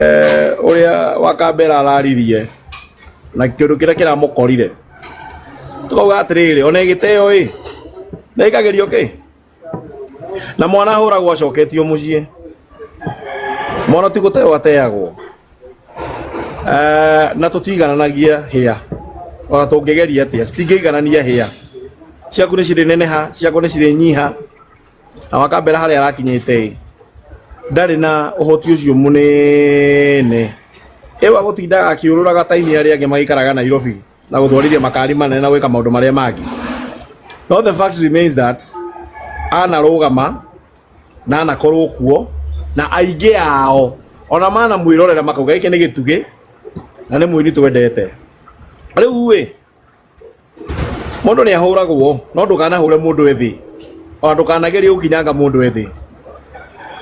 Ũrĩa Wakambera araririe na kĩũndũ kĩrĩa kĩramũkorire, tũkauga atĩrĩrĩ, ona ĩgĩteo ĩ nĩ ĩkagĩrio kĩ na mwana ahũragwo acoketio mũciĩ. Mwana ti gũteo ateagwo. Na tũtiigananagia hĩa, ona tũngĩgeria atĩa citingĩiganania hĩa ciaku. Nĩ cirĩ neneha, ciakwa nĩ cirĩ nyiha. Na Wakambera harĩa arakinyĩte ĩ ndarĩ na ũhoti ũcio mũnene ĩwa gũtindaga akĩũrũraga taini arĩa angĩ magĩikaraga Nairobi na gũtwarithia makari manene na gwĩka maũndũ marĩa mangĩ. No the fact remains that anarũgama na anakorwo kuo, na aingĩ ao ona mana mwĩrorera makauga gĩkĩ nĩ gĩtugĩ na nĩ mũini twendete. Rĩu ĩ mũndũ nĩ ahũragwo, no ndũkanahũre mũndũ ethĩ, ona ndũkanagerie gũkinyanga mũndũ ethĩ.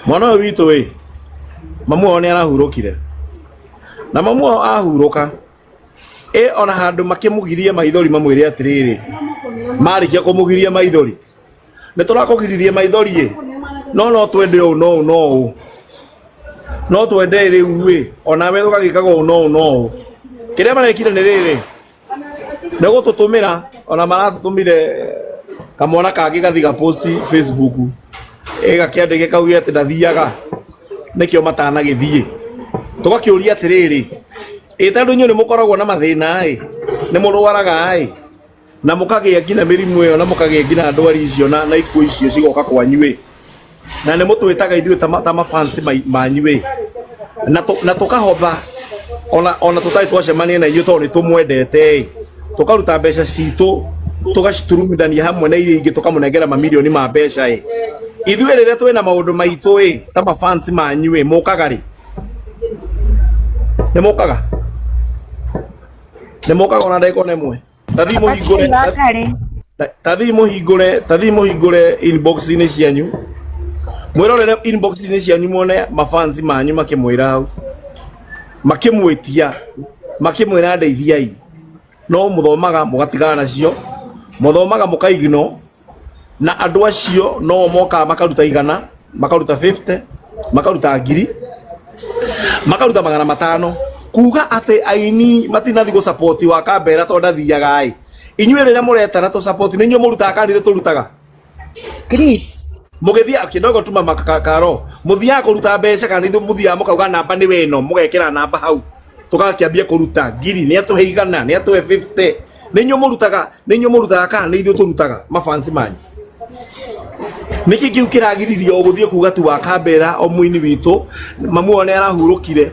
Mwana ũyũ witũ ĩ mamu wao nĩ arahurũkire, na mamu wao ahurũka ĩ ona handũ makĩmũgirie maithori, mamwĩre atĩrĩrĩ, marĩkia kũmũgiria maithori, nĩ tũrakũgiririe maithori ĩ no no twende ũũ no ũũ no ũũ no twende rĩu ĩ onawe ũgagĩkaga ũũ no ũũ no ũũ. Kĩrĩa marekire nĩ rĩrĩ, nĩ gũtũtũmĩra, ona maratũtũmire kamwana kangĩ gathi gaposti Facebook ĩgakĩandĩke kauge atĩ ndathiaga, nĩkĩo matanagĩthiĩ. Tũgakĩũria atĩrĩrĩ, ĩ tondũ inyuĩ nĩ mũkoragwo na mathĩna ĩ, nĩ mũrwaraga ĩ, na mũkagĩa nginya mĩrimũ ĩyo, na mũkagĩa nginya ndwari icio na ikuũ icio cigoka kwanyu ĩ, na nĩ mũtwĩtaga ithuĩ ta mafans manyu ĩ, na tũkahotha ona tũtarĩ twacemania na inyuĩ, tondũ nĩ tũmwendete ĩ, tũkaruta mbeca citũ tũgaciturumithania hamwe na iria ingĩ, tũkamũnengera mamirioni ma mbeca ĩ. Ithuĩ rĩrĩa twĩna maũndũ maitũ ĩ ta mafans manyu ĩ, mũkaga rĩ? Nĩ mũkaga? Nĩ mũkaga ona ndagĩka ona ĩmwe? Tathii mũhingũre. Wakarĩ. Tathii mũhingũre inbox-inĩ cianyu, mwĩrorere inbox-inĩ cianyu, muone mafans manyu makĩmwĩra hau, makĩmwĩtia, makĩmwĩra ndeithiai. No mũthomaga mũgatigana nacio, mũthomaga mũkaigno, na andũ acio no mokaga makaruta 100, makaruta 50, makaruta 1000, makaruta 500, kuga atĩ aini matinathi gũ support wa Kambera tondũ ndathiaga ĩ. Inyuĩ rĩrĩa mũretana tũ support, nĩ inyuĩ mũrutaga kana ithuĩ tũrutaga? Chris. Mũgĩthiĩ kidogo tu mama karo, mũthiaga kũruta mbeca kana ithuĩ mũthiaga mũkauga namba nĩ weno, mũgekĩra namba hau, tũgakĩambia kũruta 1000, nĩ atũhe 100, nĩ atũhe 50? Nĩ inyuĩ mũrutaga? Nĩ inyuĩ mũrutaga kana nĩ ithuĩ tũrutaga mafans manyu? Nĩkĩ kĩu kĩragiririo gũthiĩ kuga tu wa Kambera o mũini witũ mamu wao nĩ arahurũkire?